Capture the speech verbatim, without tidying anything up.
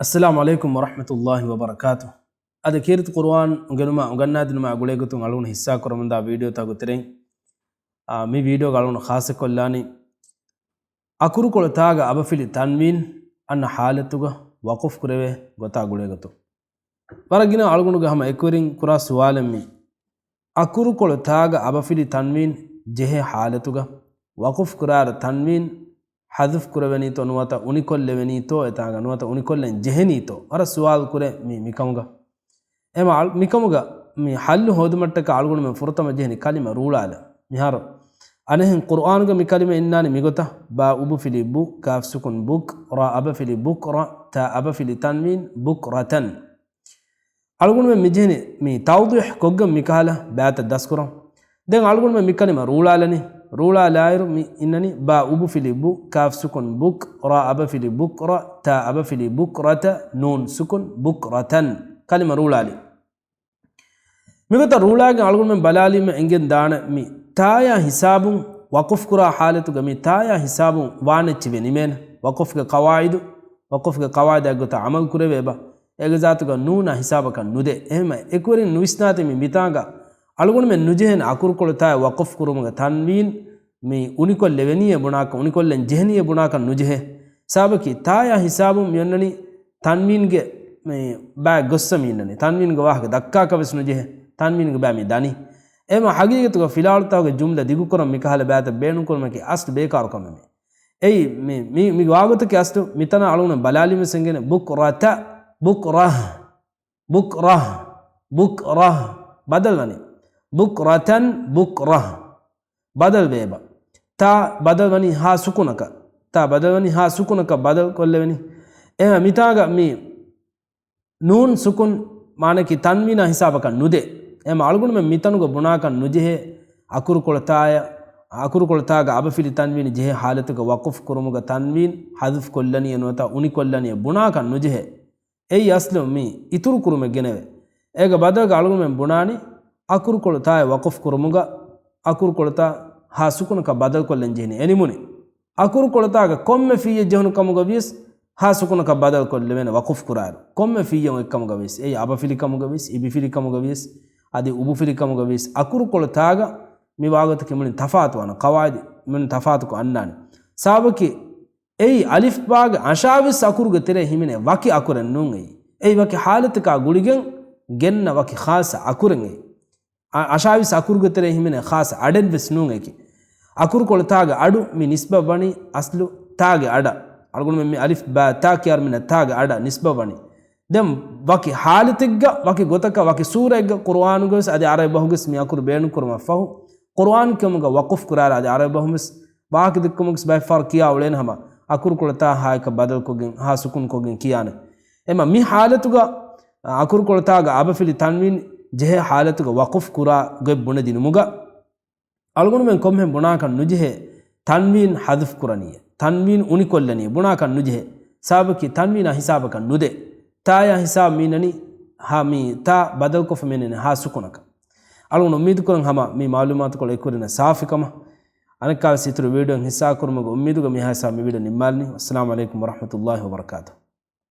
އައްސަލާމު ޢަލައިކުމް ވަރަޙްމަތުﷲި ވަބަރަކާތު. އަދި ކީރިތި ޤުރުއާން އުނގެނުމާ އުނގަންނާދިނުމާ ގުޅޭގޮތުން އަޅުގަނޑު ހިއްސާކުރަމުންދާ ވީޑިއޯތަކުގެ ތެރެއިން، އާ، މި ވީޑިއޯގަ އަޅުގަނޑު ޚާއްޞަކޮށްލާނީ އަކުރުކޮޅުތާގަ އަބަފިލި ތަންވީން އަންނަ ޙާލަތުގަ ވަޤުފް ކުރެވޭ ގޮތާ ގުޅޭގޮތުން. ވަރަށް ގިނަ އަޅުގަނޑުގެ ހަމަ އެކުވެރިން ކުރާ ސުވާލެއް މީ. އަކުރުކޮޅު ތާގަ އަބަފިލި ތަންވީން ޖެހޭ ޙާލަތުގަ ވަޤުފް ކުރާއިރު ތަންވީން ޙަޛުފް ކުރެވެނީތޯ ނުވަތަ އުނިކޮށްލެވެނީތޯ އެތާގަ ނުވަތަ އުނިކޮށްލަން ޖެހެނީތޯ؟ ވަރަށް ސުވާލު ކުރޭ މި، މިކަމުގަ. އެމަ އަޅު-، މިކަމުގަ މި ޙައްލު ހޯދުމަށްޓަކާ އަޅުގަނޑުމެން ފުރަތަމަ ޖެހެނީ ކަލިމަ ރޫޅާލަން. މިހާރު އަނެއްހެން ޤުރުއާނުގަ މި ކަލިމަ އިންނާނީ މިގޮތަށް، ބާ އުބުފިލި ބު، ކާފް ސުކުން ބުކް، ރާ އަބަފިލި ބުކްރަ، ތާ އަބަފިލި ތަންވީން ބުކްރަތަން. އަޅުގަނޑުމެން މިޖެހެނީ މި ތައުޟީޙް ކޮށްގެން މިކަހަލަ ބައިތައް ދަސްކުރަން. ދެން އަޅުގަނޑުމެން މިކަލިމަ ރޫޅާލަނީ. ރޫޅާލާއިރު މި އިންނަނީ ބާ އުބުފިލި ބު، ކާފް ސުކުން ބުކް، ރާ އަބަފިލި ބުކްރަ، ތާ އަބަފިލި ބުކްރަތަ، ނޫން ސުކުން ބުކްރަތަން. ކަލިމަ ރޫޅާލި. މިގޮތަށް ރޫޅާގެން އަޅުގަނޑުމެން ބަލާލީމަ އެނގެން ދާނެ މި ތާޔާ ހިސާބުން ވަޤުފް ކުރާ ޙާލަތުގަ މި ތާޔާ ހިސާބުން ވާނެ އެއްޗެއް ނިމޭނެ. ވަޤުފްގެ ޤަވާޢިދު، ވަޤުފްގެ ޤަވާޢިދާ އެއްގޮތަށް ޢަމަލު ކުރެވޭ ބާ. އޭގެ ޒާތުގަ ނޫނާ ހިސާބަކަށް ނުދޭ. އެހެންމަ އެކުވެރިން ނުވިސްނާތީ މި މިތާނގަ އަޅުގަނޑުމެން ނުޖެހޭނެ އަކުރުކޮޅު ތާޔާ ވަޤުފް ކުރުމުގަ ތަންވީން މި އުނިކޮށްލެވެނީއޭ ބުނާކަށް، އުނިކޮށްލަން ޖެހެނީއޭ ބުނާކަށް ނުޖެހޭ. ސަބަބަކީ ތާޔާ ހިސާބުން މިއޮންނަނީ ތަންވީންގެ މި ބައި ގޮއްސަ މި އިންނަނީ. ތަންވީންގެ ވާހަކަ ދައްކާކަށް ވެސް ނުޖެހޭ. ތަންވީންގެ ބައި މި ދަނީ. އެމަ ހަގީގަތުގަ ފިލާވަޅުތަކުގެ ޖުމްލަ ދިގުކުރަން މިކަހަލަ ބައިތައް ބޭނުންކުރުމަކީ އަސްލު ބޭކާރު ކަމެއް މި. އެއީ މި، މި، މި ވާގޮތަކީ އަސްލު މިތަނަށް އަޅުގަނޑު ބަލާލީމަސް އެނގޭނެ ބުކްރަތަ، ބުކްރަހް، ބުކްރަހް، ބުކްރަހް. ބަދަލުވަނީ. ބުކްރަތަން، ބުކްރަހް. ބަދަލު ވޭބަ. ތާ ބަދަލުވަނީ ހާ ސުކުނަކަށް. ތާ ބަދަލުވަނީ ހާ ސުކުނަކަށް ބަދަލު ކޮށްލެވެނީ. އެހެން މިތާގަ މި ނޫން ސުކުން މާނަކީ ތަންވީނާ ހިސާބަކަށް ނުދޭ. އެހެން އަޅުގަނޑުމެން މިތަނުގަ ބުނާކަށް ނުޖެހޭ އަކުރުކޮޅުތާޔަށް، އަކުރުކޮޅުތާގަ އަބަފިލި ތަންވީން ޖެހޭ ޙާލަތުގަ ވަޤުފް ކުރުމުގަ ތަންވީން ޙަޛުފް ކޮށްލަނީ ނުވަތަ އުނިކޮށްލަނީ ބުނާކަށް ނުޖެހޭ. އެއީ އަސްލު މި އިތުރު ކުރުމެއް ގެނެވޭ. އޭގެ ބަދަލުގަ އަޅުގަނޑުމެން ބުނާނީ އަކުރުކޮޅު ތާއެއް ވަޤުފް ކުރުމުގަ އަކުރުކޮޅުތާ ހާ ސުކުނަކަށް ބަދަލުކޮށްލަން ޖެހެނީ. އެ ނިމުނީ އަކުރުކޮޅުތާގަ ކޮންމެ ފިއްޔެއް ޖެހުނު ކަމުގަ ވިޔަސް ހާ ސުކުނަކަށް ބަދަލުކޮށްލެވޭނެ ވަޤުފް ކުރާއިރު. ކޮންމެ ފިއްޔެއް އޮތް ކަމުގަ ވިޔަސް، އެއީ އަބަފިލި ކަމުގަ ވިޔަސް، އިބިފިލި ކަމުގަ ވިޔަސް، އަދި އުބުފިލި ކަމުގަ ވިޔަސް، އަކުރުކޮޅުތާގަ މި ވާގޮތަކީ މުޅިން ތަފާތުވާނެ. ޤަވާޢިދު މުޅިން ތަފާތުކޮށް އަންނާނެ. ސަބަބަކީ އެއީ އަލިފްބާގެ އަށާވީސް އަކުރުގެ ތެރޭ ހިމެނޭ ވަކި އަކުރެއް ނޫން އެއީ. އެއީ ވަކި ޙާލަތަކާ ގުޅިގެން ގެންނަ ވަކި ޚާއްޞަ އަކުރެއް އެއީ. އަ-، އަށާވީސް އަކުރުގެ ތެރޭ ހިމެނޭ ޚާއްޞަ އަޑެއްވެސް ނޫން އެކި. އަކުރުކޮޅު ތާގެ އަޑު މި ނިސްބަތް ވަނީ އަސްލު ތާގެ އަޑަށް. އަޅުގަނޑުމެން މި އަލިފް ބާ ތާ ކިޔާ މިނަ ތާގެ އަޑަށް ނިސްބަތް ވަނީ. ދެން ވަކި ޙާލަތެއްގަ، ވަކި ގޮތަކަށް، ވަކި ސޫރައެއްގަ ޤުރުއާނުގަވެސް އަދި ޢަރަބި ބަހުގެސް މި އަކުރު ބޭނުންކުރުމަށްފަހު، ޤުރުއާން ކިޔުމުގަ ވަޤުފް ކުރާއިރު އަދި ޢަރަބި ބަހުންވެސް ވާހަކަ ދެއްކުމުގެސް ބައެއް ފަހަރު ކިޔާ އުޅޭނެ ހަމަ އަކުރުކޮޅުތާ ހާއަކަށް ބަދަލުކޮށްގެން، ހާ ސުކުންކޮށްގެން ކިޔާނެ. އެމަ މި ޙާލަތުގަ އަކުރުކޮޅުތާގަ އަބަފިލި ތަންވީން ޖެހޭ ޙާލަތުގަ ވަޤުފް ކުރާ ގޮތް ބުނެދިނުމުގަ، އަޅުގަނޑުމެން ކޮންމެހެން ބުނާކަށް ނުޖެހޭ، ތަންވީން ޙަޛުފް ކުރަނީއޭ، ތަންވީން އުނިކޮށްލަނީއޭ ބުނާކަށް ނުޖެހޭ. ސަބަބަކީ ތަންވީނާ ހިސާބަކަށް ނުދޭ. ތާޔާ ހިސާބު މީނަނީ ހާ، މި ތާ ބަދަލުކޮށްފަ މީނަނީ ހާ ސުކުނަކަށް. އަޅުގަނޑު އުއްމީދު ކުރަން ހަމަ މި މަޢުލޫމާތުކޮޅު އެކުވެރިންނަށް ސާފިކަމަށް. އަނެއްކާވެސް އިތުރު ވީޑިއޯއިން ހިއްސާކުރުމުގެ އުއްމީދުގަ މިހާ ހިސާބު މި ވީޑިއޯ ނިންމާލިނީ. އައްސަލާމު ޢަލައިކުމް ވަރަޙްމަތުﷲި ވަބަރަކާތުހު.